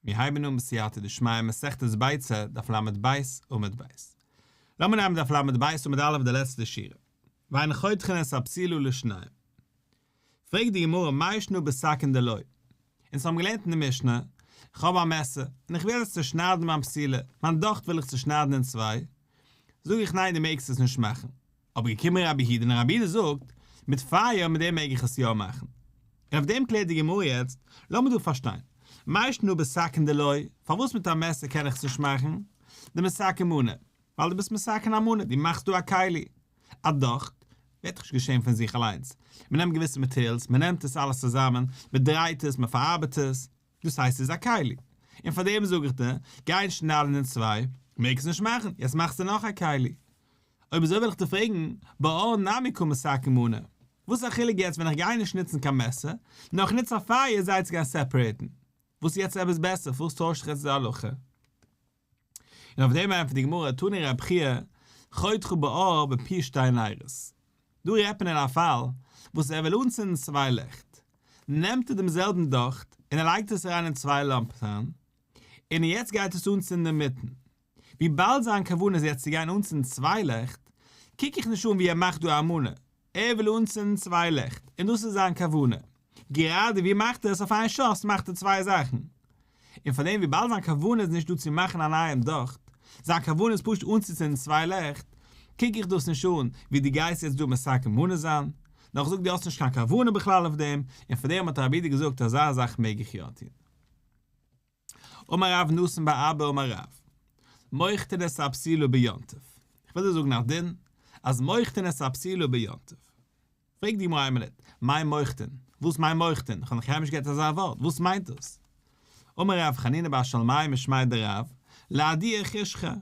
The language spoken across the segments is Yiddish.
מיר הייבן אן בסייעתא דשמיא מסכת ביצה דף לב עמוד ב'. לאמיר נעמען דף לב עמוד א' די לעצטע שורה. ואין חותכין את הפתילה לשניים. פרעגט די גמרא מאי שנא בסכין דלא. אונז האבן געלערנט אין די משנה, איך האב א מעסער, און איך וויל יעצט צושניידן מיין פתילה, מיין דאכט וויל איך צושניידן אין צוויי, זאג איך ניין דו מעגסט עס נישט מאכן. אבער געקומען רבי יהודה און רבי יהודה זאגט, מיט פייער מיט דעם מעג איך עס יא מאכן. און אויף דעם קלערט די גמרא יעצט, לאמיר דא פארשטיין, מאי שנא בסכין דלא, פארוואס מיט א מעסער קען איך עס נישט מאכן? דמתקן מנא, ווייל דו ביסט מתקן א מנא, דו מאכסט דא א כלי. א דאכט, ווערט דאך נישט געשען פון זיך אליינס. מען נעמט געוויסע materials, מען נעמט עס אלעס צוזאמען, מען דרייט עס, מען פארארבעט עס, דאס הייסט ס'איז א כלי. און פאר דעם זאג איך דיר, גיי נישט שניידן אין צוויי, מעגסט נישט מאכן, יעצט מאכסטו נאך א כלי. אויב אזוי וויל איך דיר פרעגן, באור נמי קא מתקן מנא, וואס איז א חילוק יעצט ווען איך גיי נישט נוצן קיין מעסער, נאר איך נוץ א פייער זיי צו גיין separate ן? וואס איז יעצט עפעס בעסער, פארוואס טוישט זיך יעצט די הלכה? און אויף דעם ענטפערט די גמרא, תני רב חייא, חותכה באור בפי שתי נרות. דא רעדט מען אין א פאל וואס ער וויל אנצינדן צוויי לעכט, נעמט ער דעם זעלבן דאכט און ער לייגט עס אריין אין צוויי לאמפן, און יעצט גייט עס אנצינדן אינמיטן. וויבאלד זיין כוונה איז יעצט צו גיין אנצינדן צוויי לעכט, קוק איך נישט אן ווי ער מאכט דא א מנה, ער וויל אנצינדן צוויי לעכט, און דאס איז זיין כוונה. גראדע ווי מאכט ער עס אויף איין שאס מאכט ער צוויי זאכן. און פאר דעם וויבאלד זיין כוונה איז נישט דא צו מאכן א נייעם דאכט, זיין כוונה איז פשוט אנצוצינדן צוויי לעכט, קוק איך דאס נישט אן ווי דו גייסט יעצט דא מתקן מנא זיין, נאר איך זאג דו האסט נישט קיין כוונה בכלל אויף דעם, און פאר דעם האט רבי יהודה געזאגט אזא זאך מעג איך יא טון. אמר רב נתן בר אבא אמר רב, מוחתין את הפתילה ביום טוב. איך וויל דיר זאגן א דין, אז מוחתין את הפתילה ביום טוב. פרעגט די גמרא איין מינוט, מאי מוחתין? וואס מיינט מוחתין? איך האב נאך קיינמאל נישט געהערט אזא ווארט, וואס מיינט דאס? אמר רב חנינא בר שלמאי משמיה דרב, לאהדויי חושכא.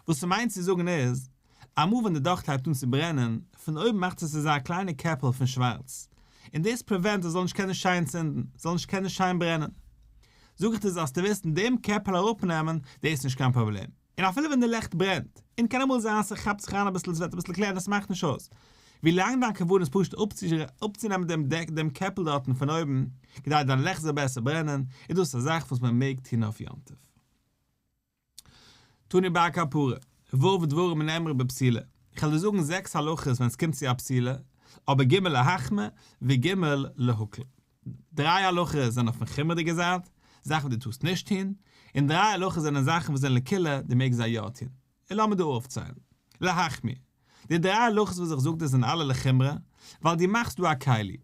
וואס ס'מיינט צו זאגן איז, אמאל ווען די דאכט הייבט אן צו ברענען, פון אויבן מאכט עס אזא קליינע קעפל פון שווארץ, און דאס prevent עס זאל נישט קענען שיין צינדן, זאל נישט קענען שיין ברענען. זאג איך דיר זאלסטו וויסן, דעם קעפל אראפנעמען, דאס איז נישט קיין פראבלעם. און אפילו ווען די לעכט ברענט, און קען אמאל זיין ס'כאפט זיך אריין אביסל עס ווערט אביסל קלענער עס מאכט נישט אויס, ווילאנג דיין כוונה איז פשוט אפצונעמען דעם דעק דעם קעפל דארטן פון אויבן, כדי דיין לעכט זאל בעסער ברענען, איז דאס א זאך וואס מען מעג טון אויף יום טוב. תני בר כפרה, ו' דברים נאמרו בפתילה, איך וועל דיר זאגן זעקס הלכות ווען עס קומט צו א פתילה, אבער ג' להחמיר וג' להקל. דריי הלכות זענען אויפן חומר'דיגע זייט, זאכן וואס דו טארסט נישט טון, און דריי הלכות זענען זאכן וואס זענען לקולא, דו מעגסט זיי יא טון. און לאמיר דא אויפציילן. להחמיר. די דריי הלכות וואס איך זאג דיר זענען אלע לחומרא, ווייל דו מאכסט דא א כלי.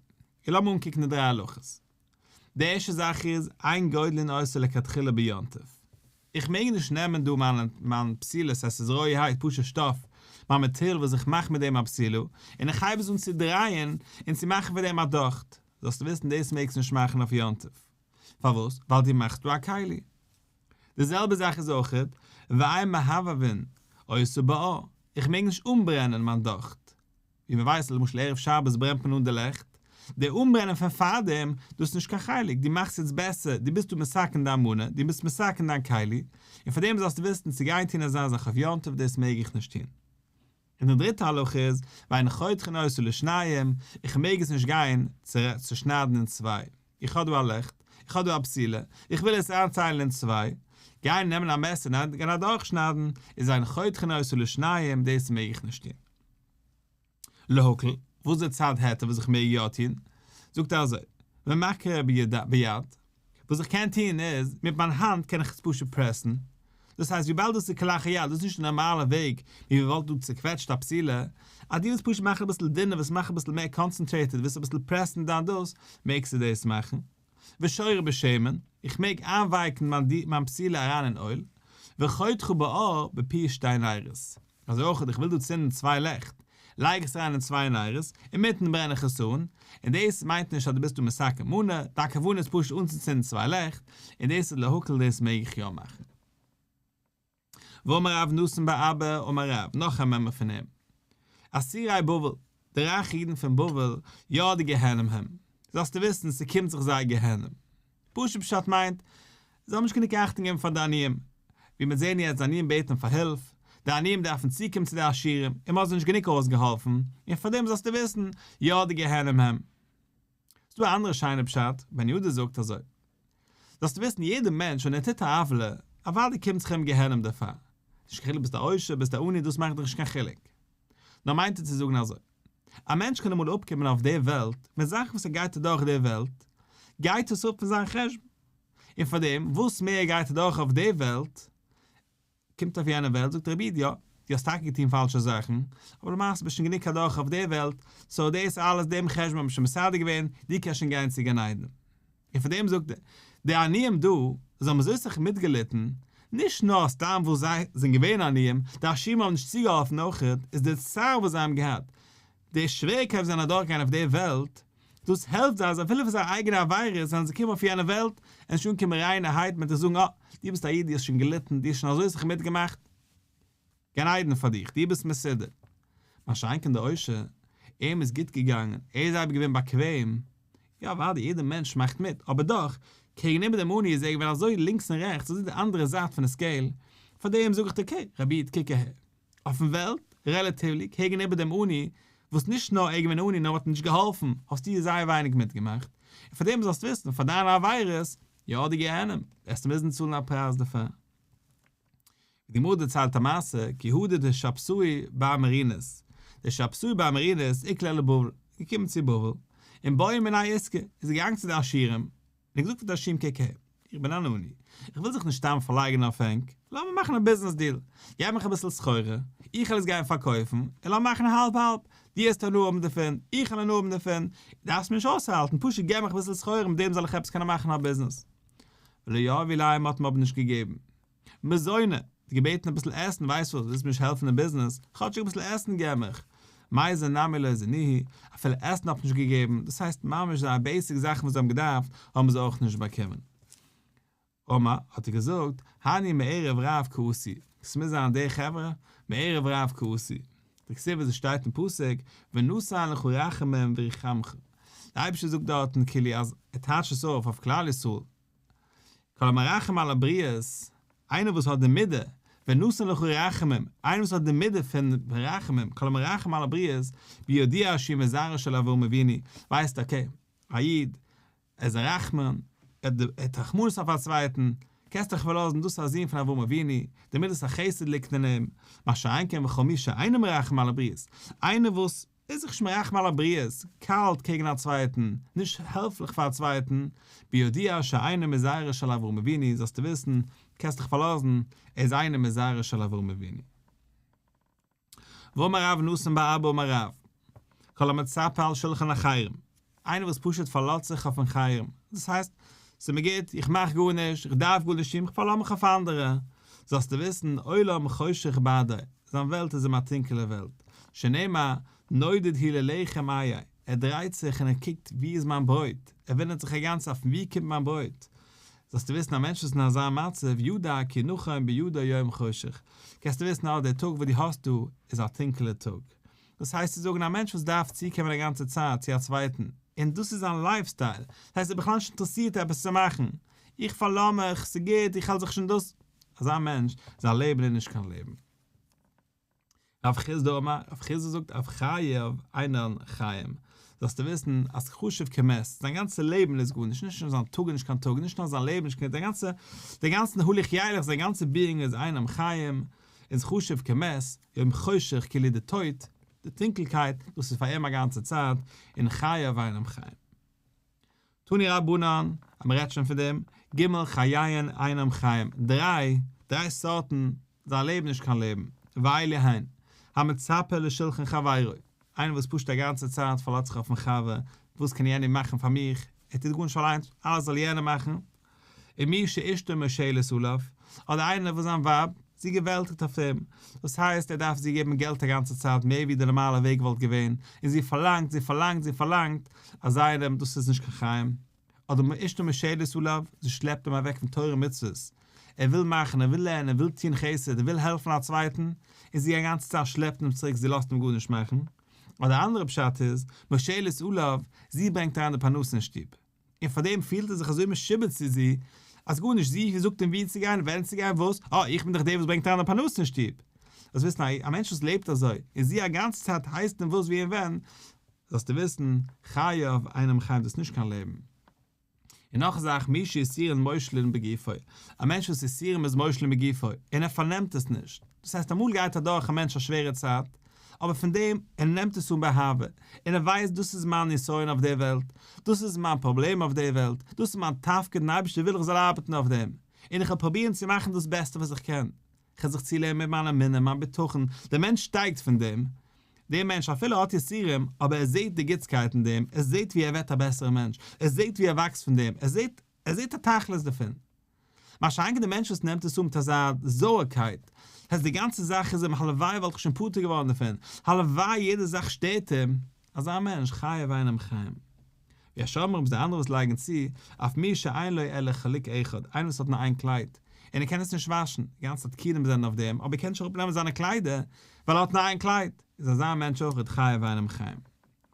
און לאמיר אנקוקן די דריי הלכות. די ערשטע זאך איז, אין גודלין אותה לכתחילה ביום טוב. איך מעג נישט נעמען דא מיין מיין פתילות עס איז רויערהייט פשוט שטאף, מיין מאטריאל וואס איך מאך מיט דעם א פתילה, און איך הייב עס אן צו דרייען און צו מאכן פון דעם א דאכט. זאלסטו וויסן דאס מעגסטו נישט מאכן אויף יום טוב. פארוואס? ווייל דו מאכסט דא א כלי. די זעלבע זאך איז אויכעט, ואין מהבהבין אותה באור, איך מעג נישט אנברענען מיין דאכט. ווי מען ווייסט למשל ערב שבת ברענט מען אן די לעכט, די אנברענען פון פארדעם, דאס איז נישט קיין חלק, דו מאכסט יעצט בעסער, דו ביסט דא מתקן דיין מנה, דו ביסט מתקן דיין כלי, און פאר דעם זאלסטו וויסן צו גיין טון אזא זאך אויף יום טוב דאס מעג איך נישט טון. און די דריטע הלכה איז, ואין חותכין אותה לשניים, איך מעג עס נישט גיין צושניידן אין צוויי, איך האב דא א לעכט, איך האב דא א פתילה, איך וויל עס איינטיילן אין צוויי, גיין נעמען א מעסער און גיין אדורכשניידן, איז אין חותכין אותה לשניים, דאס מעג איך נישט טון. להקל, וואס איז די צד היתר וואס איך מעג יא טון? זאגט ער אזוי, ממכר ביד, וואס איך קען טון איז, מיט מיין האנט קען איך עס פשוט פרעסן, דאס הייסט וויבאלד דאס איז כלאחר יד, דאס איז נישט די נארמאלע וועג ווי מען וואלט דא צוקוועטשט א פתילה, אז דו ווילסט פשוט מאכן אביסל דינער, ווילסט מאכן אביסל מער concentrated, ווילסט אביסל פרעסן דיין דאס, מעגסטו דאס מאכן. ושורה בשמן, איך מעג איינווייקן מיין פתילה אריין אין אויל, וחותכה באור בפי שתי נרות. אזוי אויך איך וויל דא צינדן צוויי לעכט, לייג עס אריין אין צוויי נרות, אינמיטן ברען איך עס אן, און דאס מיינט נישט אז דו ביסט דא מתקן מנה, דיין כוונה איז פשוט אנצוצינדן צוויי לעכט, און דאס איז להקל דאס מעג איך יא מאכן. ואמר רב נתן בר אבא אמר רב, נאך א מימרא פון אים. עשירי בבל, די רייכע אידן פון בבל, יורדי גיהנום הם. זאלסטו וויסן, ס'קומט זיך זיי גיהנום. פשוט פשט מיינט, זיי האבן נישט גענוג אכטונג געגעבן פאר די עניים. ווי מיר זעען יעצט, די עניים בעטן פאר הילף, די עניים דארפן צוקומען צו די עשירים, און מ'האט זיי נישט גענוג אויסגעהאלפן, און פאר דעם זאלסטו וויסן, יורדי גיהנום הם. ס'דא א אנדערע שיינע פשט, בן יהודה זאגט אזוי. זאלסטו וויסן יעדער מענטש ווען ער טוט א עוולה, אוודאי קומט זיך אים גיהנום דערפאר. נישט קיין חילוק ביסט א עושר ביסט א עני דאס מאכט דאך נישט קיין חילוק. נאר מיינט ער צו זאגן אזוי. א מענטש קען אמאל אפקומען אויף די וועלט מיט זאכן וואס ער גייט אדורך די וועלט, גייט עס אפ פון זיין חשבון. און פאר דעם וואס מער ער גייט אדורך אויף די וועלט, קומט אויף יענע וועלט זאגט רבי איד יא, דו האסט טאקע געטון פאלשע זאכן, אבער למעשה ביסט שוין גענוג אדורך אויף די וועלט, סאו דאס אלעס דעם חשבון האט מען שוין מסדר געווען, דו קענסט שוין גיין צו גן עדן. און פאר דעם זאגט ער, די עניים דא, זיי האבן אזוי סאך מיטגעליטן, נישט נאר סתם וואס זיי זענען געווען עניים, די עשירים האבן נישט צוגעהאלפן אויכעט, איז די צער וואס זיי האבן געהאט, די שוועריקייט וואס זיי זענען אדורכגעגאנגען אויף די וועלט, דאס העלפט זיי אז אפילו פאר זייער אייגענע עבירות וועלן זיי קומען אויף יענע וועלט און נישט אנקומען ריינערהייט מיט זאגן אה, דו ביסט א איד, דו האסט שוין געליטן, דו האסט שוין אזוי סאך מיטגעמאכט, גן עדן פאר דיך, דו ביסט מסודר. מה שאין כן דער עושר, אים איז גוט געגאנגען, ער איז אייביג געווען באקוועם, יא אוודאי יעדער מענטש מאכט מיט, אבער דאך, קעגן איבער דעם עני איז ער געווען אזוי לינקס און רעכטס, אזוי די אנדערע זייט פון די scale, פאר דעם זאג איך דיר okay, רבי איד קוק אהער, אויפן וועלט, relatively, קעגן איבער דעם עני, וואס נישט נאר ער געווען עני נאר מ'האט אים נישט געהאלפן, האסטו זייער ווייניג מיטגעמאכט, און פאר דעם זאלסטו וויסן, פאר דיינע עבירות, יא די גיהנום, וועסטו מוזן צאלן א פרייז דערפאר. די גמרא דערציילט א מעשה, כי הא דשבתאי בר מרינוס, דער שבתאי בר מרינוס איקלע לבבל, איז געקומען צו בבל, און בעא מינייהו עיסקא, איז ער געגאנגען צו די עשירים, און האט געזאגט פאר די עשירים קוק הער, איך בין אן עני, איך וויל זיך נישט סתם פארלייגן אויף ענק, לאמיר מאכן א ביזנעס deal, געב מיך אביסל סחורה, איך וועל עס גיין פארקויפן, און לאמיר מאכן האלב האלב, דו וועסט הנאה האבן דערפון, איך וועל הנאה האבן דערפון, דארפסט מיר נישט אויסהאלטן, פשוט געב מיך אביסל סחורה מיט דעם זאל איך עפעס קענען מאכן א ביזנעס. ולא יהבו ליה מ'האט אים אבער נישט געגעבן. מזוני, האט געבעטן אביסל עסן, ווייסט וואס, ווילסט מיר נישט העלפן אין ביזנעס, כאטשיג אביסל עסן געב מיך. מיזן נמי לא זינוהו, אפילו עסן האט מען נישט געגעבן, דאס הייסט ממש זייער basic זאכן וואס זיי האבן געדארפט האבן זיי אויך נישט באקומען. אמר, האט ער געזאגט, הני מערב רב קאתו, ס'מוז זיין די חברה, מערב רב קאתו. דכתיב ווי עס שטייט אין פסוק, ונתן לך רחמים וריחמך. דער אייבערשטער זאגט דארטן כאילו אז ער טייטשט עס אויף אויף כלל ישראל, כל המרחם על הבריות, איינער וואס האט די מידה, ונתן לך רחמים, איינער וואס האט די מידה פון רחמים, כל המרחם על הבריות, בידוע שהוא מזרעו של אברהם אבינו, ווייסט okay, א איד, ער איז א רחמן, ער האט רחמנות אויף א צווייטן, קענסט דיך פארלאזן, דאס איז א זון פון אברהם אבינו, די מידת החסד ליגט אין אים, מה שאין כן וכל מי שאינו מרחם על הבריות, איינער וואס איז זיך נישט מרחם על הבריות, קאלט קעגן א צווייטן, נישט העלפליך פאר א צווייטן, בידוע שאינו מזרעו של אברהם אבינו, זאלסטו וויסן, קענסט דיך פארלאזן, ער איז אינו מזרעו של אברהם אבינו. ואמר רב נתן בר אבא אמר רב, כל המצפה על שלחן אחרים, איינער וואס פשוט פארלאזט זיך אויפן חרם, דאס הייסט, ס'איז מיר גוט, איך מאך גארנישט, איך דארף גארנישט טון, איך פארלאז מיך אויף אנדערע, זאלסטו וויסן, עולם חושך בעדו, זיין וועלט איז אים א טונקעלע וועלט, שנאמר, נודד הוא ללחם איה, ער דרייט זיך און ער קוקט וואו איז מיין ברויט, ער וואונדערט זיך א גאנצע צייט פון וואו קומט מיין ברויט, זאלסטו וויסן א מענטש וואס איז אין אזא מצב, ידע כי נכון בידו יום חושך, קענסטו וויסן אז דער טאג וואס דו האסט דא איז א טונקעלע טאג. דאס הייסט צו זאגן א מענטש וואס דארף צוקומען א גאנצע צייט צו א צווייטן, און דאס איז זיין lifestyle, דאס הייסט ער איז בכלל נישט אינטערעסירט עפעס צו מאכן, איך פארלאז מיך, ס'גוט, איך האלט זיך שוין דאס, אזא מענטש, זיין לעבן איז נישט קיין לעבן. רב חסדא אמר, רב חסדא זאגט אף חייו אינן חיים, זאלסטו וויסן אז חשוב כמת, זיין גאנצע לעבן איז גארנישט, נישט נאר זיין טאג איז נישט קיין טאג, נישט נאר זיין לעבן איז נישט קיין, זיין גאנצע, דער גאנצן הלוך ילך, זיין גאנצע being איז אינם חיים, איז חשוב כמת, יום חושך כאילו די טויט, די טונקלקייט, דאס איז פאר אים א גאנצע צייט, און חייו אינם חיים. תנו רבנן, אז מען רעדט שוין פון דעם, ג' חייהן אינם חיים, דריי, דריי סארטן, זיי לעבן נישט קיין לעבן, ואלו הן, המצפה לשולחן חברו, איינער וואס פשוט א גאנצע צייט פארלאזט זיך אויפן חבר, וואס קען יענער מאכן פאר מיך, ער טוט גארנישט אליינס, אלעס זאל יענער מאכן, ומי שאשתו מושלת עליו, אדער איינער וואס זיין ווייב, זי געוועלטיגט אויף אים, דאס הייסט ער דארף זי געבן געלט א גאנצע צייט מער ווי די נארמאלע וועג וואלט געווען, און זי פארלאנגט, זי פארלאנגט, זי פארלאנגט, אזא איינעם, דאס איז נישט קיין חיים. אדער אשתו מושלת עליו, זי שלעפט אים אוועק פון תורה ומצוות, ער וויל מאכן, ער וויל לערנען, ער וויל טון חסד, ער וויל העלפן א צווייטן, און זי א גאנצע צייט שלעפט אים צוריק, זי לאזט אים גארנישט מאכן. אדער אנדערע פשט איז, מושלת עליו, זי ברענגט אריין די פרנסה אין שטוב. און פאר דעם פילט ער זיך אזוי משועבד צו זי, אז גארנישט, זי זאגט אים וואו צו גיין, ווען צו גיין, וואס, אה, איך בין דאך דער וואס ברענגט אריין די פרנסה אין שטוב. זאלסט וויסן, א מענטש וואס לעבט אזוי, און זי א גאנצע צייט הייסט אים וואס, ווי און ווען, זאלסטו וויסן, חייו אינם חיים, דאס איז נישט קיין לעבן. און נאך א זאך מי שיסורין מושלין בגופו, א מענטש וואס יסורים איז מושלין בגופו, און ער פארנעמט עס נישט, דאס הייסט אמאל גייט אדורך א מענטש א שווערע צייט, אבער פון דעם ער נעמט עס אן באהבה, און ער ווייסט דאס איז מיין נסיון אויף דער וועלט, דאס איז מיין פראבלעם אויף דער וועלט, דאס איז מיין תפקיד און אייבערשטער וויל איך זאל ארבעטן אויף דעם, און איך וועל פרובירן צו מאכן דאס בעסטע וואס איך קען, איך וועל זיך צולערנען מיט מיין אמונה, מיין בטחון, דער מענטש שטייגט פון דעם, דער מענטש אפילו ער האט יסורים, אבער ער זעט די גוטסקייט אין דעם, ער זעט ווי ער ווערט א בעסערע מענטש, ער זעט ווי ער וואקסט פון דעם, ער זעט, ער זעט א תכלית דערפון. מה שאין כן דער מענטש וואס נעמט עס אן מיט אזא זויערקייט, הייסט די גאנצע זאך איז אים הלוואי וואלט איך שוין פטור געווארן דערפון, הלוואי יעדע זאך שטערט אים, אזא מענטש חייו אינם חיים. ויש אומרים די אנדערע וואס לייגן צו, אף מי שאין לו אלא חלוק אחד, איינער וואס האט נאר איין קלייד, און ער קען עס נישט וואשן, די גאנצע צייט כלים זענען אויף דעם, אבער ער קען נישט אראפנעמען זיינע קליידער, ווייל ער האט נאר איין קלייד, איז אזא מענטש אויך חייו אינם חיים.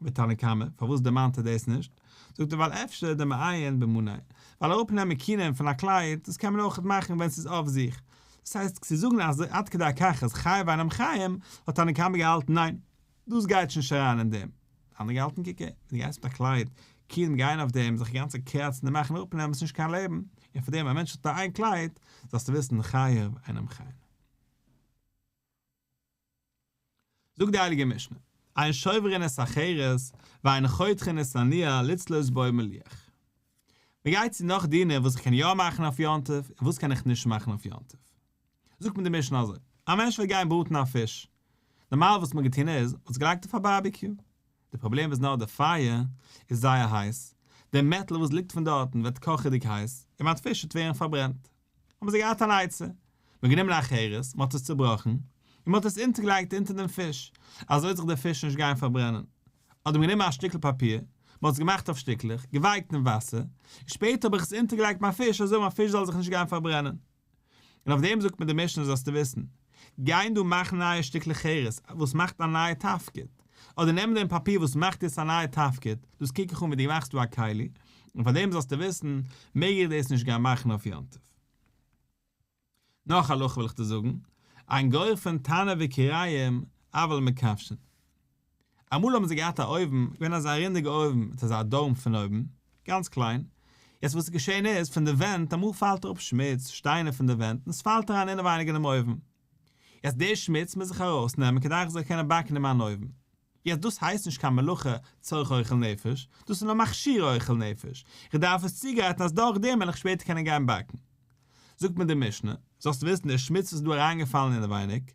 ותנא קמא, פארוואס דערמאנט ער דאס נישט? זאגט ער ווייל אפשר דמעיין במניה, ווייל אראפנעמען כינים פון א קלייד, דאס קען מען אויך מאכן ווען ס'איז אויף זיך. דאס הייסט, צו זאגן אז עד כדי כך אז חייו אינם חיים, האט תנא קמא געהאלטן ניין, דאס גייט שוין נישט אריין אין דעם. אנדערע געהאלטן קוק ווען דו גייסט מיט א קלייד, כינים גייען אויף דעם, זיך גאנצע קראצן און מאכן אראפנעמען איז נישט קיין לעבן, און פאר דעם א מענטש האט נאר איין קלייד, זאלסטו וויסן חייו אינם חיים. זאגט די הייליגע משנה, אין שוברין את החרס ואין חותכין את הנייר לצלות בו מליח. מען גייט צו נאך דינים וואס איך קען יא מאכן אויף יום טוב און וואס קען איך נישט מאכן אויף יום טוב. זאגט מיר די משנה אזוי, א מענטש וויל גיין בראטן א פיש, נארמאל וואס מען האט געטון איז, מען האט עס געלייגט אויף א בארביקיו, די פראבלעם איז נאר די פייער איז זייער הייס, די מעטל וואס ליגט פון דארטן ווערט קאכעדיג הייס, און מיין פיש וועט ווערן פארברענט. האבן זיי געהאט אן עצה, מען האט גענומען א חרס, מען האט עס צובראכן, און מען האט עס אונטערגעלייגט אונטער דעם פיש, אזוי וועט זיך דער פיש נישט גיין פארברענען. אדער מען האט גענומען א שטיקל פאפיר, מען האט עס געמאכט אויף שטיקלעך, געווייקט אין וואסער, און שפעטער האב איך עס אונטערגעלייגט מיין פיש אזוי מיין פיש זאל זיך נישט גיין פארברענען. און אויף דעם זאגט מיר די משנה זאלסטו וויסן, גיין דא מאכן נייע שטיקלעך חרס וואס מאכט א נייע תפקיד, אדער נעמען דעם פאפיר וואס מאכט יעצט א נייע תפקיד, דאס קוק איך אן ווי דו מאכסט דא א כלי, און פאר דעם זאלסטו וויסן, מעג איך דאס נישט גיין מאכן אויף יום טוב. נאך הלכה וויל איך דיר זאגן, אין גורפין תנור וכירים אבל מכבשין. אמאל האבן זיי געהאט א אויוון, געווען אזא רינדיגע אויוון מיט אזא dome פון אויבן, גאנץ קליין, יעצט וואס איז געשען איז, פון די ווענט, אמאל פאלט אראפ שמוץ, שטיינער פון די ווענט, און עס פאלט אריין אינעווייניג אינעם אויוון. יעצט די שמוץ מוז איך ארויסנעמען כדי איך זאל קענען באקן אין מיין אויוון. יעצט דאס הייסט נישט קיין מלאכה צורך אוכל נפש, דאס איז נאר מכשיר אוכל נפש, איך דארף עס צוגרייטן אז דורך דעם וועל איך שפעטער קענען גיין באקן. זאגט מיר די משנה, זאלסט וויסן די שמוץ וואס איז דא אריינגעפאלן אינעווייניג,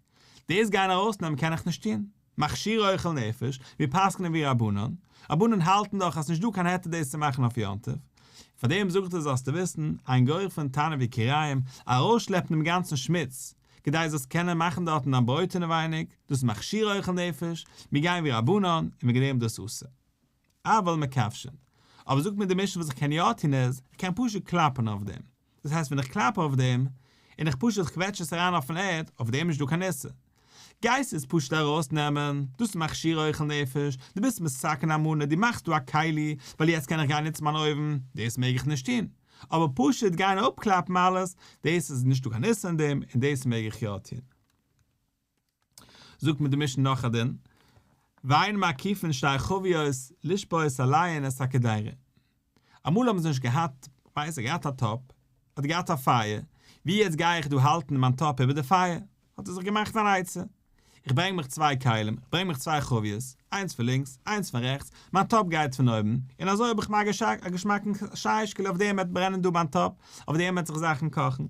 דאס גיין ארויסנעמען קען איך נישט טון, מכשיר אוכל נפש, מיר פסק'נען ווי רבנן, רבנן האלטן דאך אז ס'נישט דא קיין היתר דאס צו מאכן אויף יום טוב, פאר דעם זאגט ער זאלסטו וויסן, אין גורפין תנור וכירים, ארויסשלעפן דעם גאנצן שמוץ, כדי זאלסט קענען מאכן דארטן דיין ברויט אינעווייניג, דאס איז מכשיר אוכל נפש, מיר גייען ווי רבנן, און וועגן דעם דאס אסור. אבל מכבשין. אבער זאגט מיר די משנה וואס איך קען יא טון איז, איך קען פשוט קלאפן אויף דעם. דאס הייסט ווען איך קלאפ אויף דעם, און איך פשוט קוועטש עס אריין אויפן ערד, אויף דעם איז נישט דא קיין איסור. גייסט עס פשוט ארויס נעמען, דאס איז מכשיר אוכל נפש, דו ביסט מתקן א מנה, דו מאכסט דא א כלי, ווייל יעצט קען איך גיין נוצן מיין אויוון, דאס מעג איך נישט טון. אבער פשוט גיין אפקלאפן אלעס, דאס איז נישטא קיין איסור אין דעם, און דאס מעג איך יא טון. זאגט מיר די משנה נאך א דין, ואין מקיפין שתי חביות לשפות עליהן את הקדירה. אמאל האבן זיי נישט געהאט, כ'ווייס, ער האט געהאט א טאפ, האט געהאט א פייער, ווי יעצט גיי איך דא האלטן מיין טאפ איבער די פייער? האט ער זיך געמאכט אן עצה, איך ברענג מיך צוויי כלים, איך ברענג מיך צוויי חביות, איינס פון לינקס, איינס פון רעכטס, מיין טאפ גייט פון אויבן, און אזוי האב איך מיר א געשמאקן שיישקעלע אויף דעם וועט ברענען דא מיין טאפ, אויף דעם וועט זיך זאכן קאכן.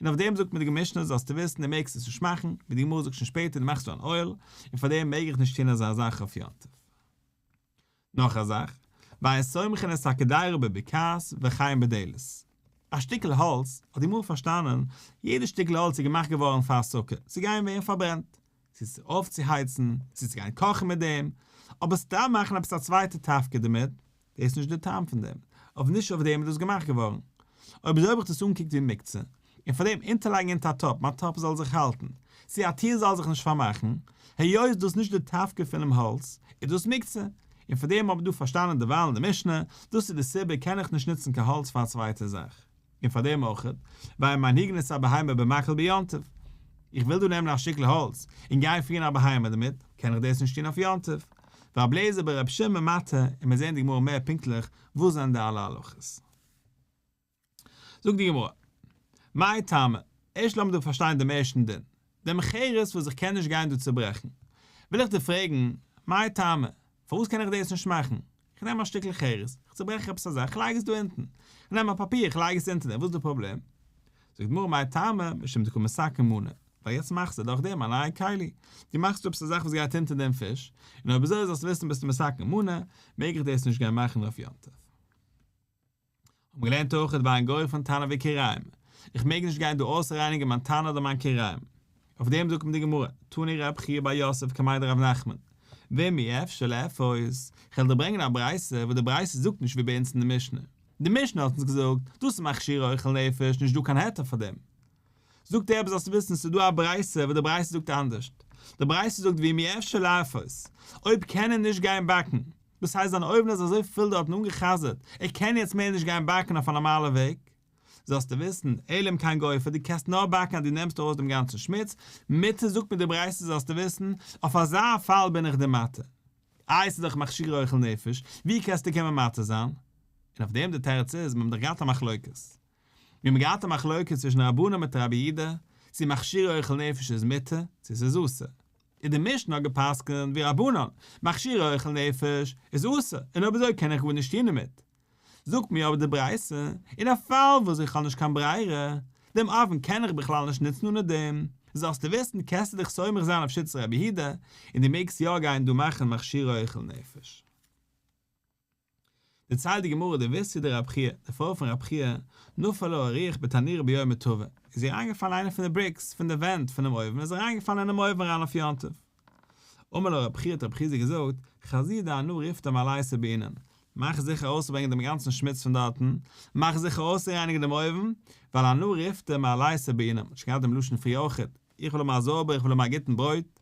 און אויף דעם זאגט מיר די משנה זאלסטו וויסן דו מעגסט עס נישט מאכן, ווי די גמרא זאגט שוין שפעטער דו מאכסט דא אן אוהל, און פאר דעם מעג איך נישט טון אזא זאך אויף יום טוב. נאך א זאך, ואין סומכין את הקדירה בבקעת וכן בדלת. א שטיקל האלץ, האט די גמרא פארשטאנען, יעדע שטיקל האלץ איז געמאכט געווארן פאר הסקה, צו גיין ווערן פארברענט, צו עס אויפצוהייצן, צו צו גיין קאכן מיט דעם, אבער סתם מאכן עפעס א צווייטע תפקיד דערמיט, דאס איז נישט די טעם פון דעם, אויף נישט אויף דעם איז דאס געמאכט געווארן. אויב אזוי האב איך דאס אנגעקוקט ווי מוקצה, און פאר דעם אונטערלייגן אונטער א טאפ, מיין טאפ זאל זיך האלטן, צו א טיר זאל זיך נישט פארמאכן, היות דאס נישט די תפקיד פונעם האלץ, איז דאס מוקצה, און פאר דעם האב איך דא פארשטאנען דערווייל אין די משנה, דאס איז די סיבה קען איך נישט נוצן קיין האלץ פאר א צווייטע זאך. און פאר דעם אויך, ואין מנהיגין את הבהמה במקל ביום טוב. איך וויל דא נעמען א שטיקל האלץ, און גיין פירן א בהמה דערמיט, קען איך דאס נישט טון אויף יום טוב. ורבי אליעזר ברבי שמעון מתיר, און מיר זעען די גמרא מער פונקטליך וואס זענען די אלע הלכות. זאגט די גמרא, מאי טעמא, ערשט לאמיר דא פארשטיין דעם ערשטן דין, דעם חרס וואס איך קען נישט גיין דא צוברעכן, וויל איך דיר פרעגן, מאי טעמא, פארוואס קען איך דאס נישט מאכן? איך נעם א שטיקל חרס, איך צוברעך עפעס א זאך, איך לייג עס דא אונטן, איך נעם א פאפיר, איך לייג עס אונטער דעם, וואס איז די פראבלעם? זאגט די גמרא, מאי טעמא, משום דקא מתקן מנא, ווייל יעצט מאכסטו דורך דעם א נייע כלי, דו מאכסט עפעס א זאך וואס גייט אונטער דעם פיש, און אויב אזוי זאלסטו וויסן ביסטו מתקן מנא, מעג איך דאס נישט גיין מאכן אויף יום טוב. האבן געלערנט אויך ואין גורפין תנור וכיריים, איך מעג נישט גיין דא אויסרייניגן מיין תנור אדער מיין כיריים. אויף דעם זאגט מיר די גמרא, תני רב חייא בר יוסף קמיה דרב נחמן, ואם אי אפשר לאפות, איך וועל דיר ברענגען א ברייתא וואס די ברייתא זאגט נישט ווי ביי אונז אין די משנה. די משנה האט אונז געזאגט, דאס איז מכשירי אוכל נפש, נישט דא קיין היתר פאר דעם. זאגט ער אבער זאלסטו וויסן ס'איז דא א ברייתא וואס די ברייתא זאגט אנדערשט. די ברייתא זאגט ואם אי אפשר לאפות, אויב קען ער נישט גיין באקן, דאס הייסט זיין אויוון איז אזוי פול דארטן אנגע'חזר'ט, ער קען יעצט מער נישט גיין באקן אויף א נארמאלע וועג. זאלסטו וויסן, אלא אם כן גופר, דו קענסט נאר באקן אז דו נעמסט ארויס דעם גאנצן שמוץ, מותר זאגט מיר די ברייתא זאלסטו וויסן, אויף אזא פאל בין איך דיר מתיר. איי ס'איז דאך מכשירי אוכל נפש, ווי קענסטו קומען מתיר זיין? און אויף דעם די תירוץ איז, מיר האבן דאך געהאט א מחלוקת. מיר האבן געהאט א מחלוקת צווישן רבנן מיט רבי יהודה, צו מכשירי אוכל נפש איז מותר, צו ס'איז אסור. און די משנה האט גע'פסק'נט ווי רבנן, מכשירי אוכל נפש איז אסור, און אויב אזוי קען איך גארנישט טון דערמיט. זאגט מיר אבער די ברייתא, אין א פאל וואס איך האב נישט קיין ברירה, דעם אויוון קען איך בכלל נישט נוצן אנע דעם, זאלסטו וויסן קענסטו דיך סומך זיין אויף שיטת רבי יהודה, און דו מעגסט יא גיין דא מאכן מכשירי אוכל נפש. דערציילט די גמרא דביתהו דרב חייא, די פרוי פון רב חייא, נפל לה אריח בתנורא ביומא טבא, איז איר אריינגעפאלן איינע פון די bricks פון די ווענט פונעם אויוון איז אריינגעפאלן אינעם אויוון אריין אויף יום טוב. אמר לה רב חייא האט רב חייא געזאגט, חזי דאנא ריפתא מעלייתא בעינן, מאך זיכער ארויסצוברענגען דעם גאנצן שמוץ פון דארטן, מאך זיכער אויסצורייניגן דעם אויוון, ווייל אנא ריפתא מעלייתא בעינן, מ'האט שוין געהאט דעם לשון פריער אויכעט, איך וויל האבן א זויבער, איך וויל האבן א גוטן ברויט,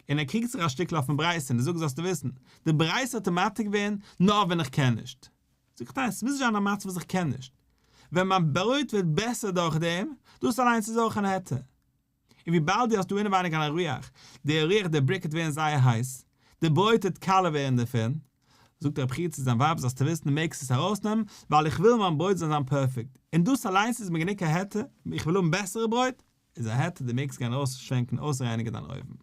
און ער קריגט זיך א שטיקל אויפן ברייתא און ער זאגט זאלסטו וויסן, די ברייתא האט אים מתיר געווען נאר ווען איך קען נישט. זאג איך ניין, ס'מוז נישט זיין א מצב וואס איך קען נישט. ווען מיין ברויט ווערט בעסער דורך דעם, דאס אליינס איז אויך אן היתר. און וויבאלד דו האסט דא אינעווייניג אן אריח, די אריח די brick וועט ווערן זייער הייס, די ברויט וועט קאלע ווערן דערפון, זאגט רב חייא צו זיין ווייב זאלסטו וויסן דו מעגסט עס ארויסנעמען, ווייל איך וויל מיין ברויט זאל זיין פערפעקט, און דאס אליינס איז מיר גענוג א היתר, איך וויל האבן בעסערע ברויט, איז א היתר דו מעגסט גיין אויסשווענקן אויסרייניגן דיין אויוון.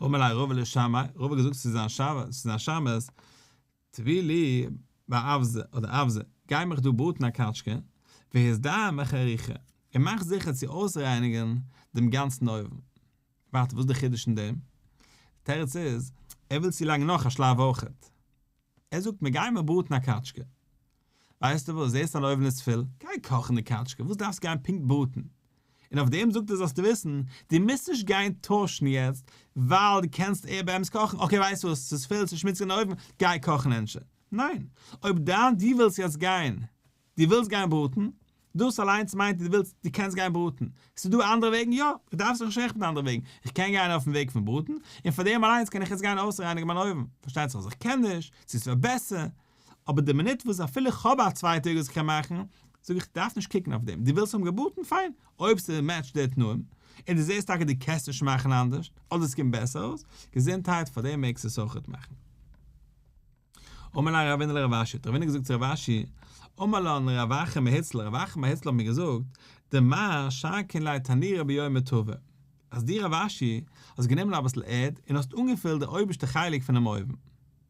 אמר ליה רבא לשמעיה, רבא האט געזאגט צו זיין צו זיין שמש, טוי לי באווזא אדער אווזא, גיי מיך דא בראטן א קאטשקע, והזדעמך אריחא, און מאך זיכער צו אויסרייניגן דעם גאנצן אויוון. ווארט, וואס איז די חידוש אין דעם? די תירוץ איז, ער וויל צולייגן נאך א שלב אויכעט. ער זאגט מיר גיימער בראטן א קאטשקע. ווייסטו וואס, זעסט אן אויוון איז פול, גיי קאכן די קאטשקע, וואס דארפסטו גיין פונקט בראטן? און אויף דעם זאגט ער זאלסטו וויסן, דו מוזט נישט גיין טוישן יעצט, ווייל דו קענסט ער באמת קאכן, okay ווייסט וואס, ס'איז פול, ס'איז שמוציג אין אויוון, גיי קאכן ענדערש. ניין, אויב דיין דו ווילסט יעצט גיין דו ווילסט גיין בראטן? דאס אליינס מיינט דו ווילסט, דו קענסט גיין בראטן. ס'איז דא אנדערע וועגן? יא, איך דארף זיך נישט רעכענען מיט אנדערע וועגן. איך קען גיין אויפן וועג פון בראטן, און פאר דעם אליינס קען איך יעצט גיין אויסרייניגן מיין אויוון. פארשטייט זיך אז איך קען נישט, צו ס'ווערט בעסער. אבער די מינוט וואס אפילו איך האב א צווייטע וועג וואס איך קען מאכן, זאג איך, דארף נישט קוקן אויף דעם. דו ווילסט האבן געבראטן? פיין. אויב ס' match ט די תנאים, און דו זעסט טאקע דו קענסט נישט מאכן אנדערש, אדער ס'קומט בעסער אויס, געזונטהייט, פאר דעם מעגסטו עס אויכעט מאכן. אמר ליה רבינא לרב אשי, האט רבינא געזאגט צו רב אשי, אמר לן רב אחא מהוצלא, רב אחא מהוצלא האט מיר געזאגט, דמר שרקין ליה תנורא ביומא טבא, אז דו רב אשי האסט גענומען אביסל ערד און האסט אנגעפילט די אויבערשטע חלק פונעם אויוון,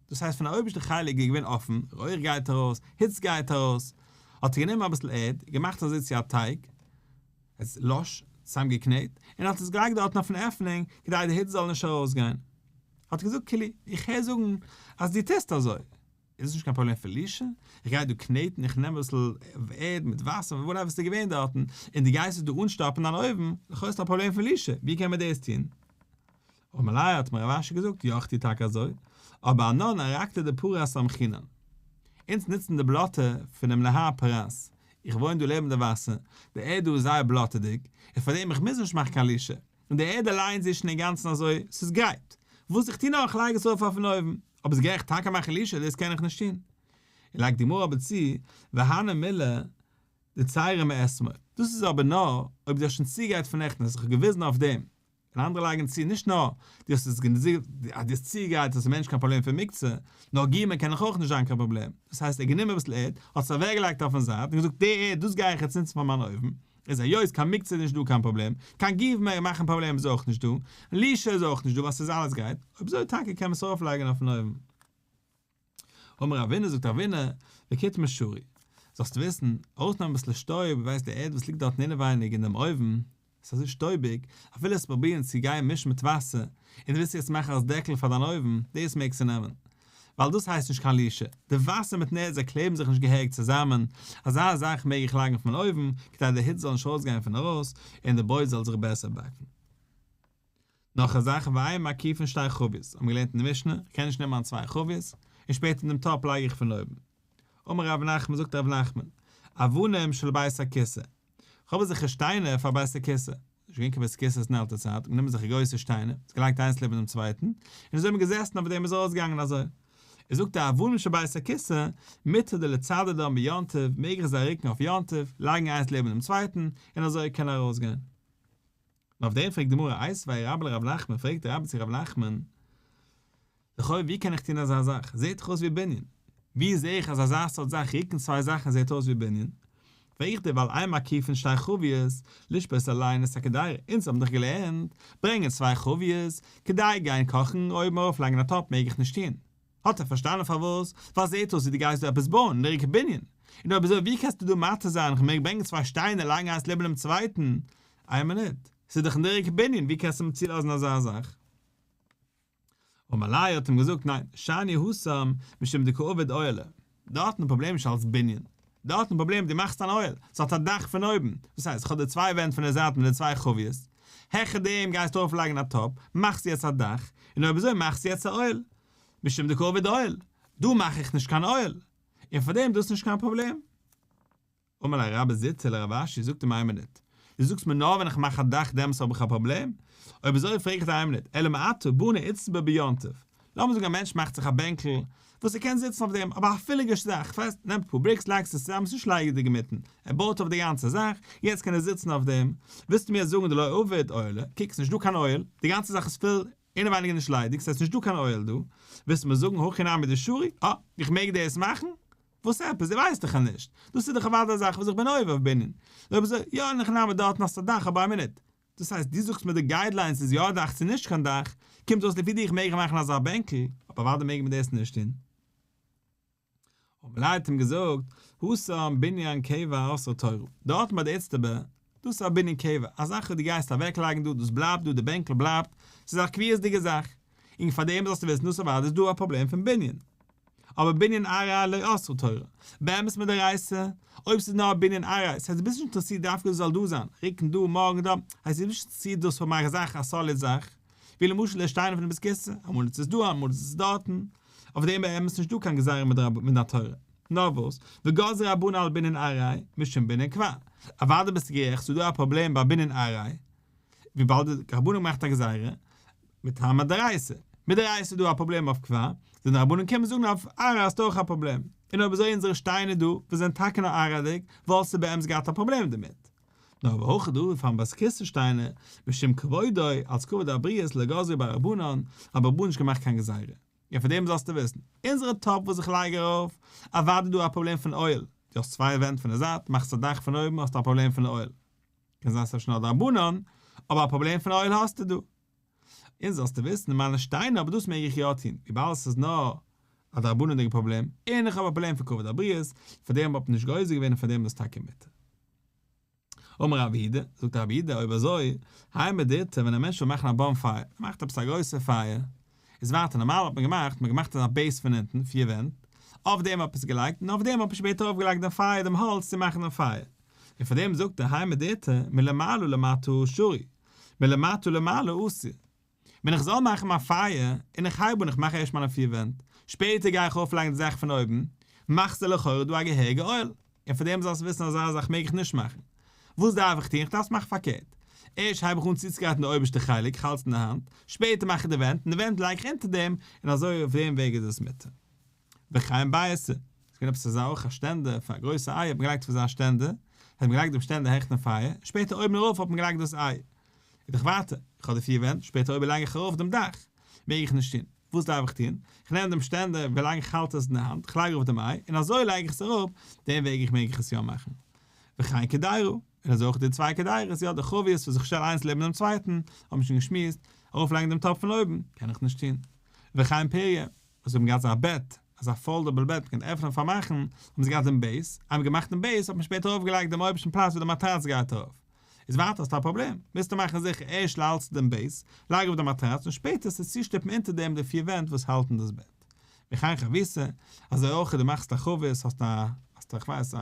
דאס הייסט פון די אויבערשטע חלק איז געווען אפן, רויעך גייט ארויס, היץ גייט ארויס, האט ער גענומען אביסל ערד, געמאכט אזוי צו א טייג, עס לש, צוזאמגעקנעט, און האט עס געלייגט דארטן אויפן עפענונג כדי די היץ זאל נישט ארויסגיין. האט ער געזאגט כאילו, איך הער זאגן אז דו טוסט אזוי. איז עס נישט קיין פראבלעם פון לישה? איך גיי דא קנעטן, איך נעם אביסל ערד מיט וואסער, whatever ס'איז געווען דארטן, און דו גייסט עס דא אנשטאפן אין דיין אויוון, לכאו' איז עס א פראבלעם פון לישה, ווי קען מען דאס טון? אמר ליה האט מיר רב אשי געזאגט, יא איך טו טאקע אזוי, אבער אנן ארקתא דפרת סמכינן. אונז נוצן די בלאטע פונעם נהר פרת, איך וואוין דא לעבן די וואסער, די ערד דא איז זייער בלאטעדיג, און פארדעם איך מוז נישט מאכן קיין לישה, און די ערד אליינס איז שוין אינגאנצן אזוי, ס'איז גרייט. וואס איך טו נאר איך לייג עס ארויף אויפן אויוון, אבער עס גיי איך טאקע מאכן לישה, דאס קען איך נישט טון. און לייגט די גמרא אבער צו, והני מילי דציירא מאתמול, דאס איז אבער נאר אויב דו האסט שוין צוגעגרייט פון נעכטן, האסט זיך געוויזן אויף דעם. און אנדערע לייגן צו, נישט נאר דו האסט עס אז דו האסט צוגעגרייט אז ס'איז מער נישט קיין פראבלעם פון מוקצה, נאר גומא קען דאך אויך נישט זיין קיין פראבלעם. דאס הייסט ער האט גענומען אביסל ערד, האט עס אוועקגעלייגט אויפן זייט און געזאגט די ערד דאס גיי איך יעצט נוצן פאר מיין אויוון, איז היות קיין מוקצה איז נישט דא קיין פראבלעם, קיין גומא מאכן פראבלעם איז אויך נישט דא, לישה איז אויך נישט דא ווייל ס'איז אלעס גרייט, אויב אזוי טאקע קען מען עס ארויפלייגן אויפן אויוון. אמר רבינא זאגט רבינא, וקיטמא שרי, זאלסט וויסן, ארויסנעמען אביסל שטויב, ווייסט די ערד וואס ליגט דארטן אינעווייניג אין דעם אויוון, ס'איז אזוי שטויביג, אפילו עס פרובירן צו גיין מישן מיט וואסער, און דו ווילסט יעצט מאכן אלס דעקל פאר דיין אויוון, דאס מעגסטו נעמען. ווייל דאס הייסט נישט קיין לישה, די וואסער מיטן ערד זיי קלעבן זיך נישט געהעריג צוזאמען, אזא זאך מעג איך לייגן אויף מיין אויוון, כדי די היץ זאל נישט ארויסגיין פון ארויס, און די ברויט זאל זיך בעסער באקן. נאך א זאך, ואין מקיפין שתי חביות, האבן מיר געלערנט אין די משנה, איך קען נישט נעמען צוויי חביות, און שפעטער דעם טאפ לייג איך פון אויבן. אמר רב נחמן, זאגט רב נחמן, אבנים של בית הכסא, כ'האב אזעלכע שטיינער פאר בית הכסא, נישט געווען קיין בית הכסא'ס אין אלטע צייט, גענומען אזעלכע גרויסע שטיינער, עס געלייגט איינס לעבן דעם צווייטן, און אזוי איז מען געזעסן אויף דעם איז ארויסגעגאנגען אזוי. איז זאגט ער אבנים של בית הכסא, מותר דלצדדן ביום טוב, מעג איך זיי רוקן אויף יום טוב, לייגן איינס לעבן דעם צווייטן, און אזוי קען ער ארויסגיין. און אויף דעם פרעגט די גמרא, איתיביה רבה לרב נחמן, פרעגט רבה צו רב נחמן, לכאו' ווי קען איך טון אזא זאך? זעהט דאך אויס ווי בנין. ווי זעה איך אז אזא סארט זאך רוקן צוויי זאכן זעהט אויס ווי בנין? פרעג איך דיר ווייל אין מקיפין שתי חביות לשפות עליהן את הקדירה, אונז האבן דאך געלערנט, ברענגען צוויי חביות, כדי גיין קאכן אויבן ארויף לייגן א טאפ מעג איך נישט טון. האט ער פארשטאנען פארוואס? ווייל זעהט אויס ווי דו גייסט דא עפעס בויען, נראה כבנין. און אויב אזוי ווי קענסטו דא מתיר זיין איך מעג ברענגען צוויי שטיינער לייגן איינס לעבן דעם צווייטן? איין מינוט, ס'איז דאך נראה כבנין ווי קענסטו מיר צולאזן אזא זאך? אמר ליה האט אים געזאגט ניין, שאני התם משום דקא עביד אוהלא, דארטן פראבלעם נישט אלס בנין, דארטן פראבלעם דו מאכסט אן אוהל, ס'האט א דאך פון אויבן, דאס הייסט כ'האב די צוויי ווענט פון די זייט מיט די צוויי חביות, העכער דעם גייסטו ארויף לייגן א טאפ, מאכסט יעצט א דאך, און אויב אזוי מאכסטו יעצט א אוהל, משום דקא עביד אוהל, דא מאך איך נישט קיין אוהל, און פארדעם דאס נישט קיין פראבלעם. אמר ליה רבה זוטרא לרב אשי, זאגט אים איין מינוט, דו זאגסט מיר נאר ווען איך מאך א דאך דעמאלטס האב איך א פראבלעם? אויב אזוי פרעג איך דיר איין מינוט, אלא מעתה בנה איצטבא ביום טוב, לאמיר זאגן א מענטש מאכט זיך א בענקל וואס ער קען זיצן אויף דעם, אבער א פוליגע זאך, כ'ווייס, נעמט אפאר bricks לייגסט עס צוזאם, ס'נישט ליידיג אינמיטן, ער בויט אויף די גאנצע זאך, יעצט קען ער זיצן אויף דעם, ווילסטו מיר זאגן דלא עביד אוהלא, קוק ס'נישט דא קיין אוהל, די גאנצע זאך איז פול, אינעווייניג איז נישט ליידיג, ס'הייסט נישט דא קיין אוהל דא, ווילסטו מיר זאגן הכי נמי דשרי, אה, איך מעג דאס מאכן? וואס עפעס? דו ווייסט דאך אז נישט. דאס איז דאך אוודאי א זאך וואס איך בין עובר אויף בנין. אויב אזוי, יא אין הכי נמי דארטן האסטו א דאך אבער א מינוט. דאס הייסט דו זאגסט מיר די guidelines איז יא א דאך צו נישט קיין דאך, קומט אויס לפי דיך מעג איך מאכן אזא בענקל, אבער אוודאי מעג מען דאס נישט טון. אמר ליה האט אים געזאגט, התם בנין קבע אסרה תורה, דארטן ביי די איצטבא, דאס איז א בנין קבע, א זאך וואס דו גייסט אוועקלייגן דא, דאס בלייבט דא, די בענקל בלייבט, ס'איז א קביעות'דיגע זאך. און פאר דעם זאלסטו וויסן דאס אוודאי איז דא א פראבלעם פון בנין. אבער בנין עראי לא אסרה תורה, באמת מדאורייתא, אויב ס'איז נאר א בנין עראי, ס'הייסט דו ביסט נישט אינטערעסירט דווקא דאס זאל דא זיין, רוקן דא מארגן דא, הייסט דו ביסט נישט אינטערעסירט דאס פאר מאכן זאך א solid זאך, ווי למשל די שטיינער פון די בית כסא, אמאל איז עס דא אמאל איז עס דארטן, אויף דעם באמת נישט דא קיין גזירה מן התורה. נאר וואס, וגזרו רבנן על בנין עראי, משום בנין קבע. אוודאי ביסטו גערעכט ס'איז דא א פראבלעם ביי בנין עראי, וויבאלד די רבנן האבן געמאכט א גזירה, מטעמא דאורייתא. מדאורייתא איז דא א פראבלעם אויף קבע, זענען די רבנן קומען זאגן אויף עראי האסטו אויך א פראבלעם. און אויב אזוי אונזערע שטיינער דא וואס זענען טאקע נאר עראי'דיג, וואלסטו באמת געהאט א פראבלעם דערמיט. נאר והכא דא פארן בית הכסא שטיינער, משום כבודו, אלס כבוד הבריות לא גזרו ביה רבנן, האבן רבנן נישט געמאכט קיין גזירה. און פאר דעם זאלסטו וויסן, אונזערע טאפ וואס איך לייג ארויף, אוודאי דא א פראבלעם פון אוהל, דו האסט צוויי ווענט פון די זייט, מאכסט א דאך פון אויבן האסטו א פראבלעם פון אוהל. קען זיין ס'איז שוין א דרבנן, אבער א פראבלעם פון אוהל האסטו דא. און זאלסטו וויסן, מיינע שטיינער אבער דאס מעג איך יא טון, וויבאלד ס'איז נאר א דרבנן'דיגע פראבלעם, און איך האב א פראבלעם פון כבוד הבריות, פאר דעם האט מען נישט גוזר געווען און פאר דעם איז טאקע מותר. אמר רב יהודה, זאגט רב יהודה, אויב אזוי, האי מדירתא ווען א מענטש וויל מאכן א bonfire, ער מאכט עפעס א גרויסע פייער, איז ווייטער נארמאל האט מען געמאכט, מען האט געמאכט אזא base פון אונטן, פיר ווענט, אויף דעם האט מען עס געלייגט, און אויף דעם האט מען שפעטער ארויפגעלייגט דעם פייער, דעם האלץ צו מאכן דעם פייער. און פאר דעם זאגט ער, האי מדירתא, מלמעלה למטה שרי, מלמטה למעלה אסור. ווען איך זאל מאכן מיין פייער, און איך הייב אן איך מאך ערשט מיינע פיר ווענט, שפעטער גיי איך ארויפלייגן די זאך פון אויבן, מאכסטו לכאורה דא א געהעריגע אוהל, און פאר דעם זאלסטו וויסן אזא זאך מעג איך נישט מאכן. וואס דארף איך טון? איך דארף עס מאכן פארקערט. ערשט הייב איך אן צוצוגרייטן די אויבערשטע חלק, איך האלט עס אין די האנט, שפעטער מאך איך די ווענט, און די ווענט לייג איך אונטער דעם, און אזוי אויף דעם וועג איז עס מותר. וכן ביעתא, ס'איז געווען עפעס אזא אויך א שטענדער פאר א גרויסע איי האט מען געלייגט אויף אזא שטענדער, האט מען געלייגט דעם שטענדער העכער דעם פייער, שפעטער אויבן ארויף האט מען געלייגט דאס איי. איז דאך ווייטער, איך האב די פיר ווענט, שפעטער אויב לייג איך ארויף דעם דאך, מעג איך נישט טון. וואס דארף איך טון? איך נעם דעם שטענדער ווילאנג איך האלט עס אין די האנט, איך לייג ארויף דעם איי, און אזוי לייג איך עס אראפ, דעם וועג איך מעג איך עס יא מאכן. וכן קדירה, און אזוי אויך די צוויי קדירות, יא די חביות וואס איך שטעל איינס לעבן דעם צווייטן, האבן מיר שוין געשמועסט, ארויפלייגן דעם טאפ פון אויבן, קען איך נישט טון. וכן פוריא, וואס זיי האבן געהאט אזא בעט, אזא foldable בעט, מ'קען עפענען און פארמאכן, האבן זיי געהאט דעם base, איינמאל געמאכט דעם base האט מען שפעטער ארויפגעלייגט דעם אויבערשטן פלאץ ווי די מאטראץ גייט ארויף. איז ווייטער האסטו א פראבלעם, מוזטו מאכן זיכער ערשט האלטסטו דעם base, לייג ארויף די מאטראץ און שפעטער עס צושטופן אונטער דעם די פיר ווענט וואס האלטן דאס בעט. וכן חביתה, אזוי אויך דו מאכסט א חבית, האסט א, האסט א כ'ווייס א,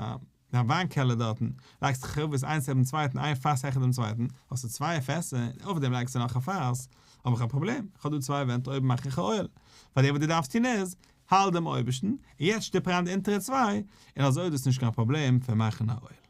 א וויין קעלער דארטן, לייגסט חבית איינס נעבן צווייטן, איין פאס העכער דעם צווייטן, האסטו צוויי פעסער, און אויף דעם לייגסטו נאך א פאס, האב איך א פראבלעם, איך האב דא צוויי ווענט אויבן מאך איך א אוהל. פאר דעם וואס דו דארפסט טון איז, האלט דעם אויבערשטן, און יעצט שטופ אריין די אונטערע צוויי, און אזוי איז דאס נישט קיין פראבלעם פון מאכן א אוהל.